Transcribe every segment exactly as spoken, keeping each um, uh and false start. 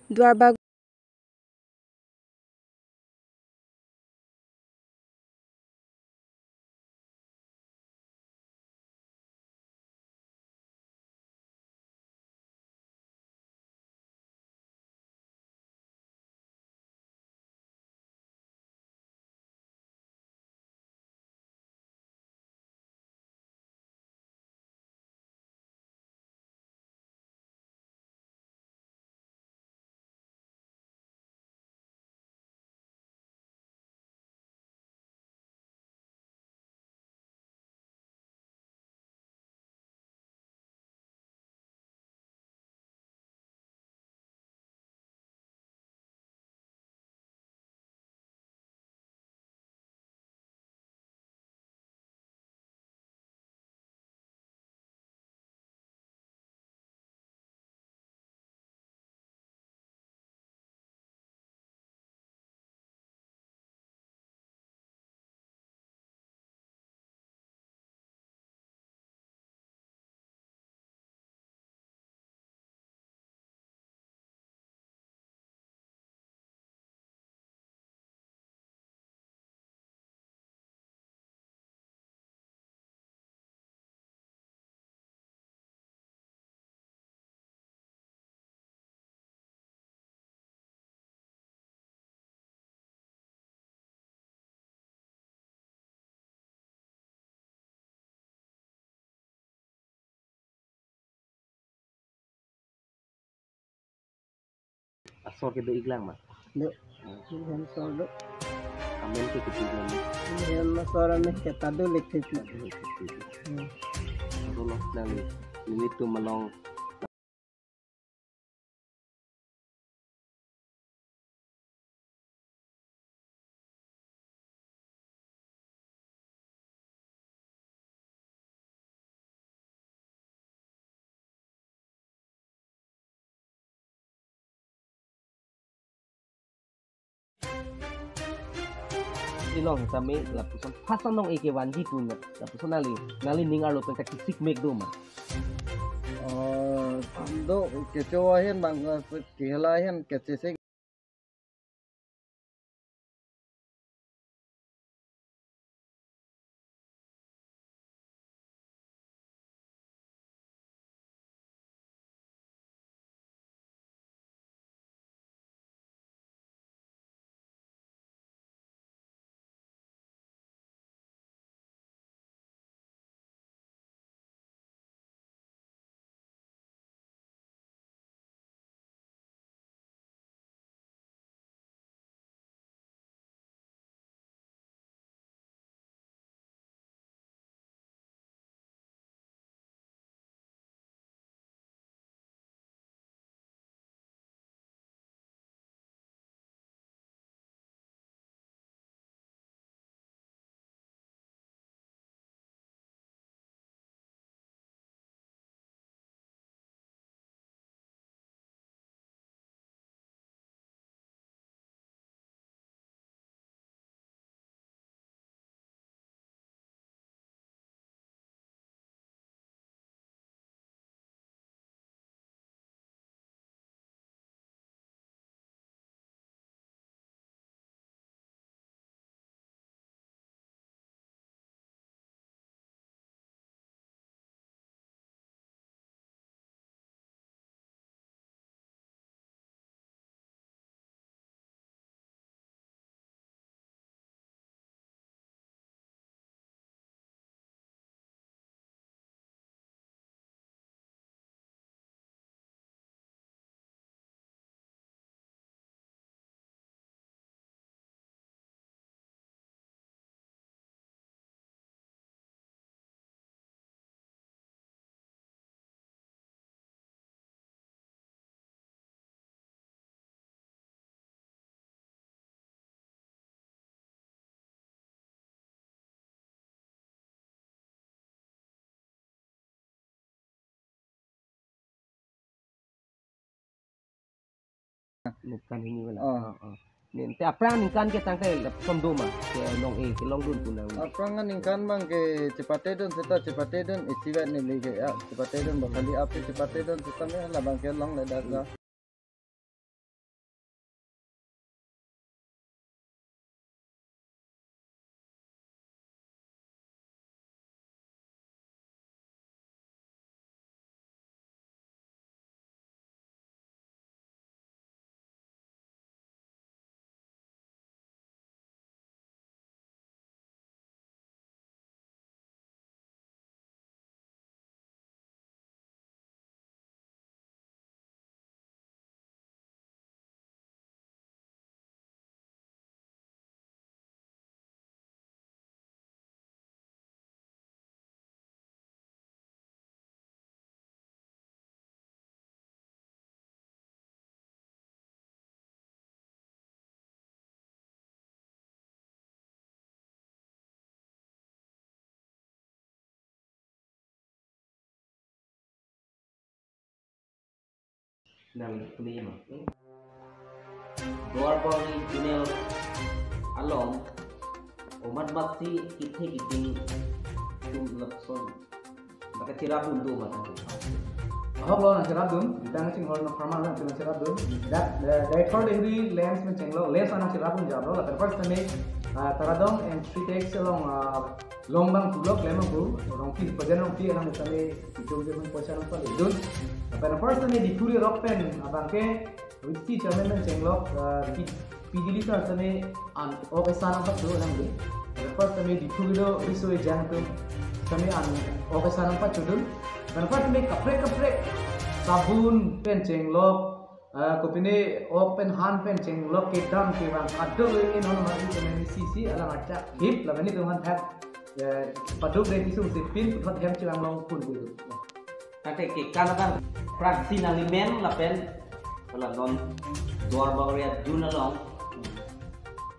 Duarbagori. Asor kedo-iklang ma? Do. Hem asor do. Amen ke kedo-iklang ma? Hem asor amen ke ta do likthit ma. Hmm. Dolo nang nelitum along. Ilong sitame lapuson phasan nong eke vanji pu na lapuson nangli, nangli ning arlo pen kachesik mek do ma? Oh, do kecho ahin bang, eh, kehela ahin kachesik. Ningkan hini wala. Oh. Oh, oh. Ante aphrang ningkan ke tangte lapuson do ma? Ke long-e, kelongdun pu nang. Aphrang ningkan bang ke chepatedun seta chepatedun isivet neli ke ya chepatedun ba kali api chepatedun seta me labang kelongledet ya. Nang play ma. Duarbagori zonal along omat masi kithe kiting atum lapuson baka cherapdun do ma tang. Ahok lo nangcherapdun, jutang chinghon nangpharman nangcherapdun. Dak, eh, Deithor Deihori Lens pen chenglok, Lens nangcherapdun jablo, lapen first time, ah, Taradong and Sritex along, ah, Longbang tulok lemang pu, Rongpi, President Rongpi alang tame itum je pun poisa nangpaledun. Lapen first time Diphu Rirok pen abangke V C chairman pen chenglok, ah, P-, P D L sir tame an ok esa nangpacho alang di. Lapen first time Diphu kedo riso ejang atum tame an ok esa nangpachodun. Lapen first time kaprek kaprek sabun pen chenglok, ah, kopine ok pen han pen chenglok kedam kevang kadokave non mari kemen isi isi alang achak hip lapen itum han thak, eh, paduk de kisung sipin hot hem chilang long pun gitu. Tangte ke kan kan praksi nangli men lapen hala non Duarbagori zone along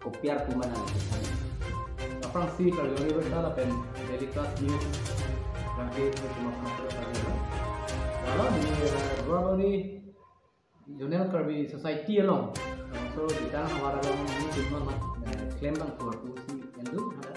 kopiar kuman nang. Aphrangsi Karbi University lapen Daily Trust News rangke cuma pernah kita tadi. Lalu di, eh, Duarbagori Zonal Karbi Society along, eh, so di tang havar along nelitum non mat, eh, klem bang keluar pusi endu ada.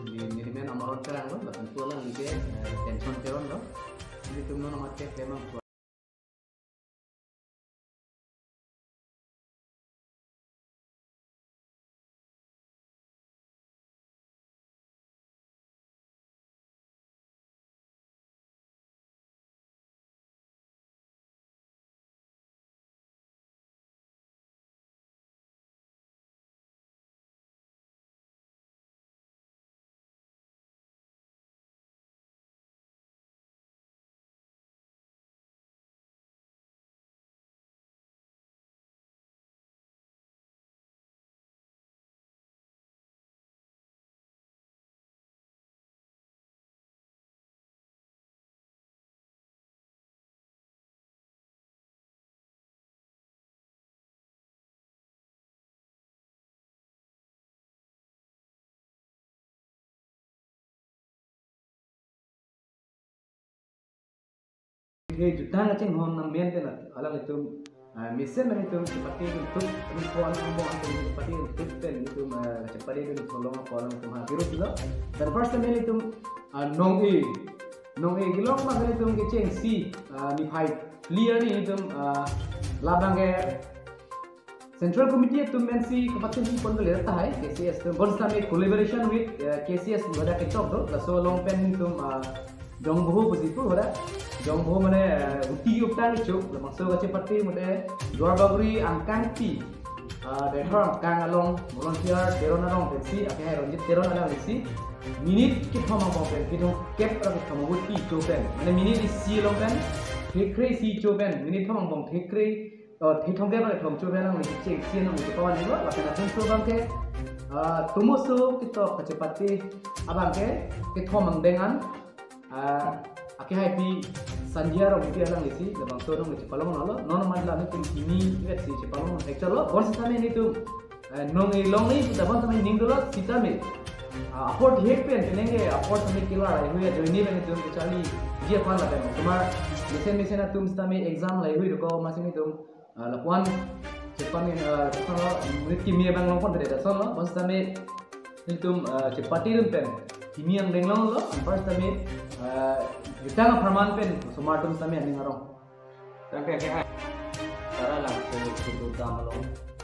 Di nelimen Amaron Terang lo, lapen tu alang lagi, eh, Tension Teron lo. Nelitum non mat ke klem bang keluar. He jutang kachinghon nangmen pen alanglitum, ah, mesen nangtum chepate atum tut, atum pon atum pon atum chepate atum tut pen itum, ah, chepate atum tholong apor atum ha kiru silo. Dan first time itum, ah, nong-e, nong-e kelong ma itum kechengsi, ah, niphai clear ni itum, ah, labang ke Central Committee atum pensi kapatengsi pon kali tahai K C S atum. Bonsitame collaboration with, eh, K C S pu hadak kechok do. Laso along pen itum, ah, jongboho pusi pu hadak. Jongboho mane, eh, uti uptang ichuk. Labangso kachepate mate Duarbagori angkang ti, ah, Deithor angkang along volunteer Teron along pensi, akehai Ronjit Teron along pensi. Minute kethom angbong pen, kethom kep ra kethom uti cho pen. Mane minute isi along pen, thekre isi cho pen. Minute thom angbong thekre, oh, thethom kep ra kethom cho pen nangli chengsi nangli pawan lo, lapen atum so abangke, ah, tomoso ketok kachepate abangke, kethom angdeng an, ah, akehai pi Sanjay Rongpi alanglisi, labangso nangli chepalong lo, non man la nelitum kimi vet si chepalong actual lo, bonsitame nelitum, eh, nong-e longle, pu ta bonsitame ning dolo, sitame. Ah, apor thek pen, penang ke apor tame kelar, eh, huya join ni pen itum kecharli, ji aphan lapen. Tomar, mesen mesen atum sitame exam lahei hui doko, masi nelitum, ah, lapuan, chepan, ah, chepan lo, minute kimi abang longpon pada dason lo, bonsitame, nelitum, ah, chepate atum pen, kimi angdeng longlo, anpar sitame, ah, jutang apharman pen, osomar atum sitame aning arong. Tangte ke hai. Tara lang ko ko dam lo.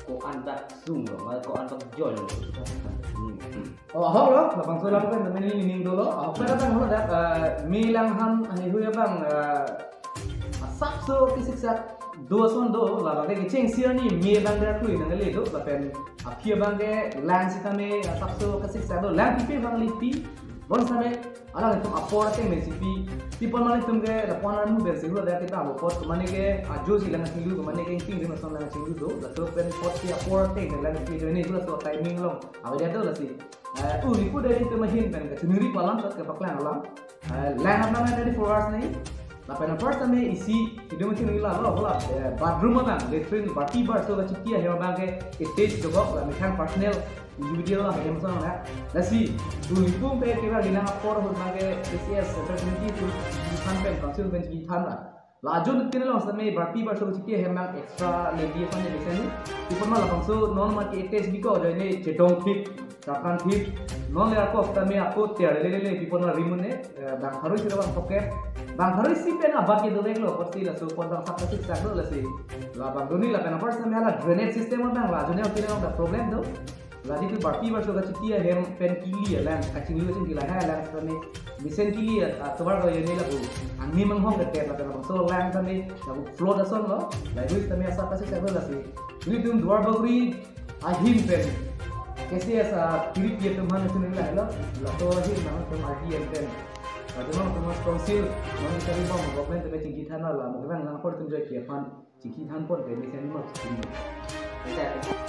Ko-an dak sung lo, ma ko-an dak join lo. Hmm. Oh, ahok lo, labangso alam pen temen ini ning dolo. Ahok pen datang lo dak, eh, me lang han, ani hui abang, eh, asapso kesiksak do ason do, labang ke kechengsi arni me abang dak lui nangle do, lapen aphi abang ke lang sitame asapso kesiksak do, lang pipe abang lipi, bonsitame, alanglitum apor ateng pensi pi, pi pon mane itum ke lapuan armu pensi hula dak kita apor, mane ke ajo si lang chinglu, mane ke king ring ason lang chinglu do, laso pen apor si apor ateng lang pi join ni hula so timing along, awa dia do lasi. Eh, u ripu dari itum ahin pen kachiningri pu alam sat kapaklang alam. Eh, lang apnang twenty-four hours ni. Lapen first time isi, hidung chiningri la lo, hula, eh, bathroom abang, latrine, bati bar so kachiti ahem abang ke stage dobok, la methang personal individual la hem sang na. Lasi, u ripu ke kira dina apor hut abang ke K C S, Central Committee tu, di than pen, council pen di than la. La ajo nuttin along sitame barpi barso kachiti ahem abang extra levy aphan ne mesen ni. Pi apot ma labangso non ma ke attach biko ajoine chedong thip, charkan thip. Non le ako sitame ako tiar lele lele pi apot ma rim un-e, eh, bang pharo isi ra bang pocket. Bang pharo isi pen abak ke dovek lo, apotsi laso apot bang sak kasik sak lo lasi. Labang doni lapen apar sitame hala drainage system abang la ajoine nuttin along ta problem do. La jitu barpi barso kachiti ahem pen kili alang, kachinglu kachingki lahai alang sitame mesen kili atovar ko yeni lapu angni manghong ke tep lapen labangso alang sitame lapu flood ason lo, lahai sitame asap kasik sak lo lasi. Nelitum Duarbagori ahin pen K C S a pirip ye tum han sini lahelo, laso ahin nangtum R D M pen. Latum nangtum strong seal, nang cari bom government tame chingki than la, mo kevang nang apor tum joy ke aphan chingki than pon ke mesen mo chingki.